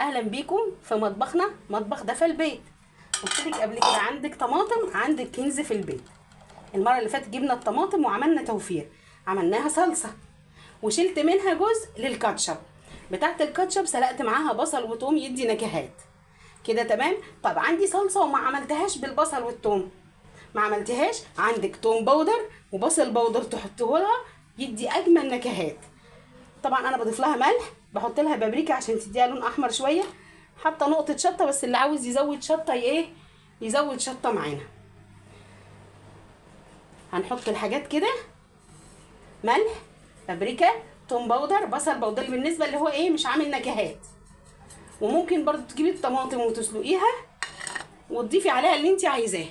اهلا بيكم في مطبخنا، مطبخ دفا البيت. قلت لك قبل كده عندك طماطم، عندك كنز في البيت. المرة اللي فاتت جبنا الطماطم وعملنا توفير، عملناها صلصه وشلت منها جزء للكاتشب. بتاعه الكاتشب سلقت معاها بصل وتوم يدي نكهات كده، تمام. طب عندي صلصه وما عملتهاش بالبصل والثوم، ما عملتهاش، عندك توم powder وبصل powder تحطه لها يدي اجمل نكهات. طبعا انا بضيف لها ملح، بحط لها بابريكا عشان تديها لون احمر شوية، حاطه نقطة شطه، بس اللي عاوز يزود شطه ايه يزود شطه معانا. هنحط الحاجات كده، ملح، بابريكا، توم powder، بصل powder بالنسبة اللي هو ايه مش عامل نكهات. وممكن برضو تجيبي الطماطم وتسلقيها وتضيفي عليها اللي انت عايزاه.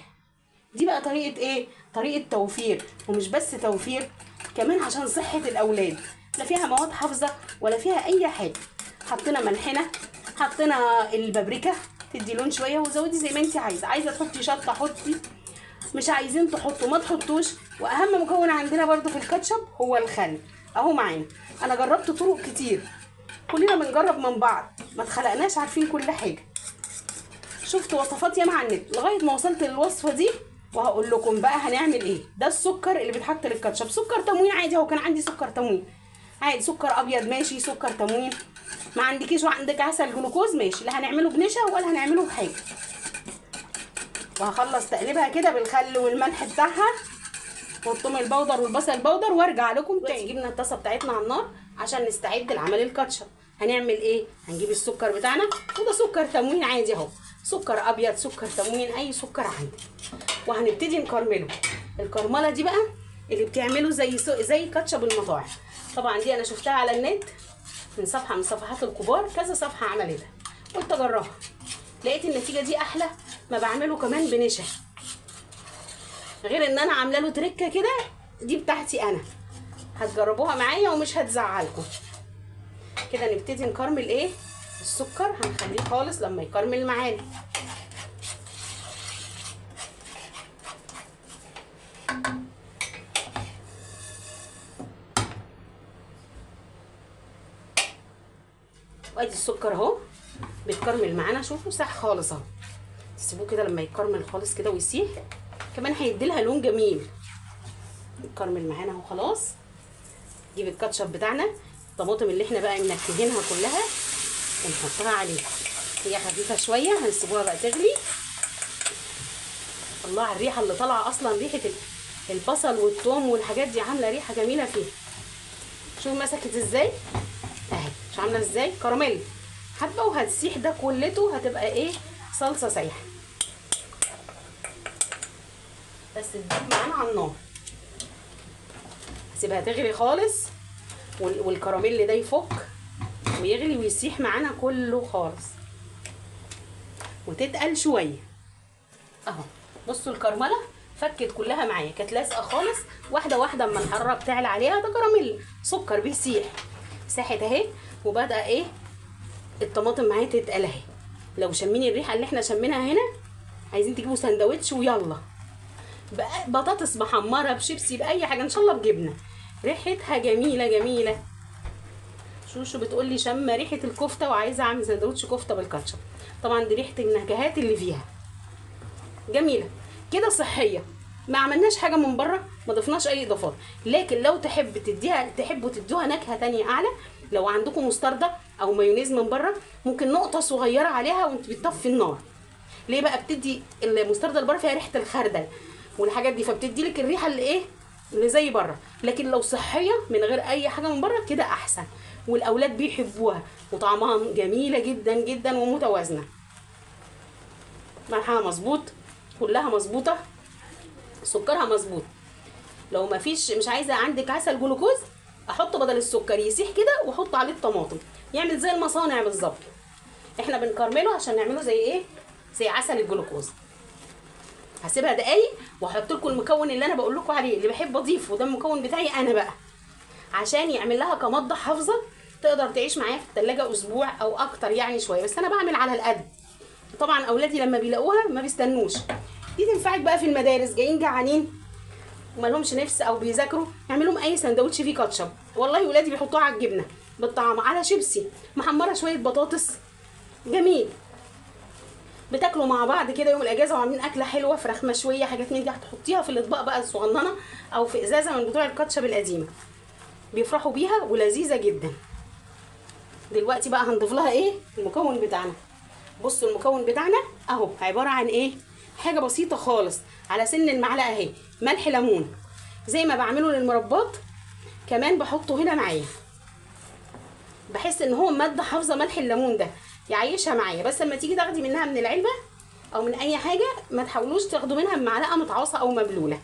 دي بقى طريقه ايه؟ طريقه توفير، ومش بس توفير، كمان عشان صحة الاولاد. لا فيها مواد حافظه ولا فيها اي حاجة. حطينا ملحنا، حطينا البابريكا تدي لون شوية، وزودي زي ما انت عايزه. عايزه تحطي شطه حطي، مش عايزين تحطوا ما تحطوش. واهم مكون عندنا برضو في الكاتشب هو الخل اهو معانا. انا جربت طرق كتير، كلنا بنجرب من بعض، ما اتخلقناش عارفين كل حاجة. شفت وصفات ياما على النت لغاية ما وصلت للوصفه دي، وهقول لكم بقى هنعمل ايه. ده السكر اللي بيتحط للكاتشب، سكر تموين عادي. هو كان عندي سكر تموين عادي، سكر ابيض ماشي، سكر تموين. ما عندكيش وعندك عسل جلوكوز ماشي، لا هنعمله بنشا ولا هنعمله بحاجة. وهخلص تقليبها كده بالخل والملح بتاعها والثوم ال powder والبصل ال powder، وارجع لكم تاني. جبنا الطاسه بتاعتنا على النار عشان نستعد لعمل الكاتشب. هنعمل ايه؟ هنجيب السكر بتاعنا، وده سكر تموين عادي اهو، سكر ابيض، سكر تموين، اي سكر عندك. وهنبتدي نكرمله. الكرمله دي بقى اللي بتعمله زي كاتشب المطاعم. طبعا دي انا شفتها على النت من صفحة من صفحات الكبار، كذا صفحة عملتها، قلت اجربها، لقيت النتيجة دي احلى ما بعمله كمان بنشا. غير ان انا عامله له تركه كده، دي بتاعتي انا، هتجربوها معايا ومش هتزعلكم. كده نبتدي نكرمل ايه السكر، هنخليه خالص لما يكرمل معانا. وادي السكر اهو بيتكرمل معانا، شوفوا ساح خالص اهو. تسيبوه كده لما يتكرمل خالص كده ويسيح، كمان هيدي لها لون جميل. يتكرمل معانا اهو خلاص. نجيب الكاتشب بتاعنا، الطماطم اللي احنا بقى منكهينها كلها ونحطها عليها. هي خفيفة شوية، هنسيبوها بقى تغلي. الله على الريحة اللي طالعه، اصلا ريحه البصل والثوم والحاجات دي عامله ريحه جميلة فيها. شوفوا مسكت ازاي اهي، مش عامله ازاي كراميل حبه، وهتسيح ده كلته، هتبقى ايه صلصه سايحه. بس تدوب معانا على النار، هسيبها تغلي خالص والكراميل ده يفك ويغلي ويسيح معانا كله خالص وتتقل شوية اهو. بصوا الكرمله فكت كلها معايا، كانت لازقه خالص. واحدة واحدة اما الحرارة بتعلى عليها، ده كراميل سكر بيسيح، ساحت اهي، وبدا ايه الطماطم معايا تتقل اهي. لو شمين الريحة اللي احنا شمينها هنا، عايزين تجيبوا سندوتش ويلا بطاطس محمرة بشيبسي باي حاجة ان شاء الله بجبنه، ريحتها جميلة جميلة. شوشو بتقول لي شم ريحه الكفتة وعايزه اعمل سندوتش كفته بالكاتشب. طبعا دي ريحه النكهات اللي فيها جميلة كده، صحية، ما عملناش حاجة من بره، ما ضفناش اي اضافات. لكن لو تحب تديها، تحبوا تدوها نكهة ثانية اعلى، لو عندكم مستردة او مايونيز من بره ممكن نقطة صغيرة عليها وانت بتطفي النار. ليه بقى؟ بتدي المستردة اللي بره فيها ريحه الخردل والحاجات دي، فبتدي لك الريحة اللي ايه اللي زي بره. لكن لو صحية من غير اي حاجة من بره كده احسن، والاولاد بيحبوها وطعمها جميلة جدا جدا ومتوازنه. ملحها مظبوط، كلها مظبوطة، سكرها مظبوط. لو ما فيش، مش عايزه عندك عسل جلوكوز، احط بدل السكر يسيح كده واحط عليه الطماطم، يعمل زي المصانع بالظبط. احنا بنكرمله عشان نعمله زي ايه، زي عسل الجلوكوز. هسيبها دقايق واحط لكم المكون اللي انا بقول لكم عليه، اللي بحب اضيفه، ده المكون بتاعي انا بقى، عشان يعمل لها كمادة حافظه تقدر تعيش معايا في الثلاجة اسبوع او اكتر يعني شوية، بس انا بعمل على القد. طبعا اولادي لما بيلاقوها ما بيستنوش. دي تنفعك بقى في المدارس، جايين جعانين ومالهمش نفس او بيذاكروا، اعمل لهم اي سندوتش فيه كاتشب. والله ولادي بيحطوها على الجبنة بالطعام، على شيبسي محمرة، شوية بطاطس، جميل. بتاكلوا مع بعض كده يوم الاجازة وعاملين اكله حلوة، فراخ مشوية، حاجات من دي، هتحطيها في الاطباق بقى الصغننه او في ازازة من بتوع الكاتشب القديمة، بيفرحوا بيها ولذيذه جدا. دلوقتي بقى هنضيف لها ايه؟ المكون بتاعنا. بصوا المكون بتاعنا اهو عبارة عن ايه؟ حاجة بسيطة خالص على سن المعلقة اهي، ملح ليمون زي ما بعمله للمربات كمان بحطه هنا معايا. بحس ان هو مادة حافظه ملح الليمون ده يعيشها معايا. بس لما تيجي تاخدي منها من العلبة او من اي حاجة ما تحاولوش تاخدوا منها بمعلقه متعاصه او مبلوله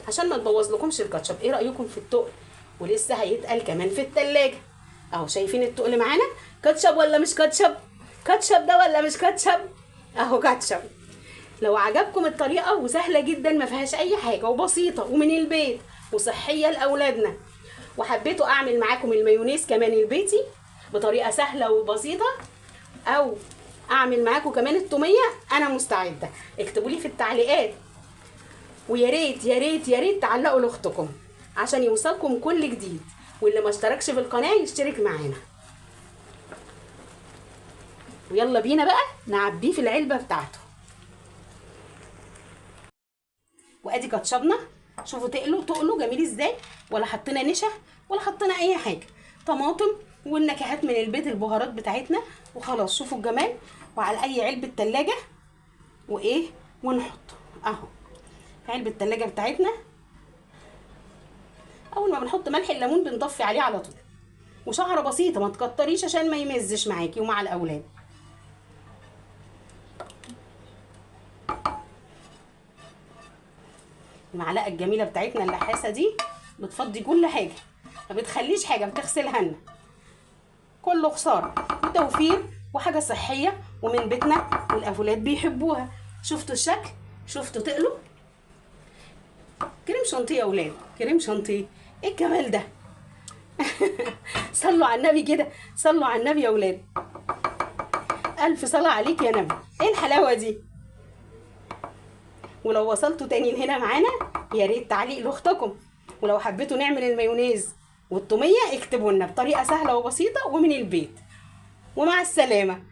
عشان ما تبوظ لكمش الكاتشب. ايه رايكم في التقل؟ ولسه هيتقل كمان في التلاجة اهو. شايفين التقل معانا؟ كاتشب ولا مش كاتشب؟ كاتشب ده ولا مش كاتشب؟ اهو كاتشب. لو عجبكم الطريقة وسهلة جدا ما فيهاش اي حاجة وبسيطة ومن البيت وصحية لاولادنا، وحبيتوا اعمل معاكم المايونيز كمان البيتي بطريقة سهلة وبسيطة، او اعمل معاكم كمان التوميه، انا مستعدة. اكتبوا لي في التعليقات، ويا ريت يا ريت يا ريت تعلقوا لاختكم عشان يوصلكم كل جديد، واللي ما اشتركش في القناة يشترك معانا. ويلا بينا بقى نعبيه في العلبة بتاعته. وادي كاتشبنا، شوفوا تقله جميل ازاي، ولا حطينا نشا ولا حطينا اي حاجة، طماطم والنكهات من البيت، البهارات بتاعتنا وخلاص. شوفوا الجمال. وعلى اي علبة تلاجة وايه ونحطه اهو في علبة التلاجة بتاعتنا. اول ما بنحط ملح الليمون بنطفي عليه على طول، وشعره بسيطة ما تكتريش عشان ما يمزش معاكي ومع الاولاد. المعلقة الجميلة بتاعتنا اللحاسه دي بتفضي كل حاجة، ما بتخليش حاجة، بتغسلها لنا، كله خسارة وتوفير وحاجه صحية ومن بيتنا والاولاد بيحبوها. شفتوا الشكل؟ شفتوا تقلوا؟ كريم شانتيه يا اولاد، كريم شانتيه. ايه الجمال ده؟ صلوا على النبي كده، صلوا على النبي يا اولاد، الف صلاة عليك يا نبي. ايه الحلاوة دي؟ ولو وصلتوا تاني لهنا معانا يا ريت تعليق لاختكم، ولو حبيتوا نعمل المايونيز والتوميه اكتبوا لنا بطريقة سهلة وبسيطة ومن البيت. ومع السلامة.